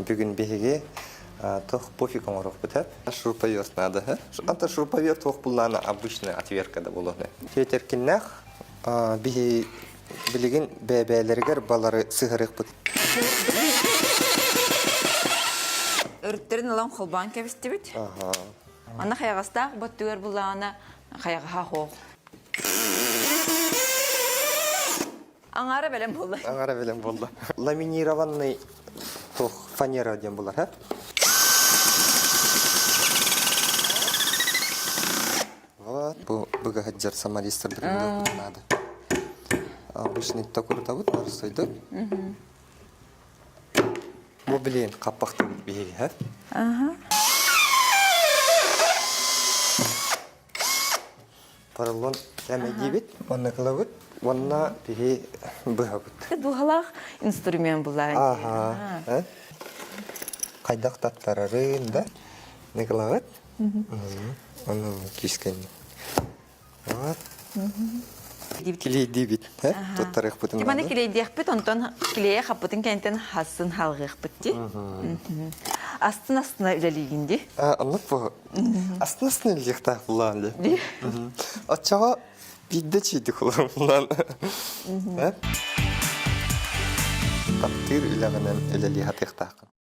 Бүгүн биһиги туох пофиг оҥоруохпут һэ. Шуруповерт надо һэ. Anta шуруповерт туох буллаана обычная отвертка да буолуон. Тиэтэркиннээх биһи билигин бэйэ-бэйэлэригэр балары сыһарыахпыт. Өрүттэрин ылан холбоон кэбистибит. Аны хайаҕастаах бөттүгэр буллаҕына хайаҕаһа хоох. Аҥаара бэлэм буолла. Аҥаара бэлэм буолла. Ламинированный туох фанера диэн булар, һэ? Вот, бу быга сылдьар самолистарбытын надо. Обычный токурутабыт, барсайдык. Бу билин хаппахтыбыт биһиги, һэ? Ага. Поролон кэмэйдиибит, уонна кылабыт, уонна биһи быһабыт. Дууһалаах инструмент булаа. Аха. Хайдах таттарарын да Николаҕыт? Ону кискэн. Вот. Килейдиибит, э? Туттарыахпытын Тиманы килейдиэхпит, онтон килейе хаппытын кэнтэн хасын халҕыахпыт ди. Астын астына үлэлиигин ди. Оннук бу. Астын астына үлэлиэхтээх булаан ди. Оччоҕо биирдэ чийдик уларымлан. Таптыыр үлэҕинэн үлэлии хатыахтааххын.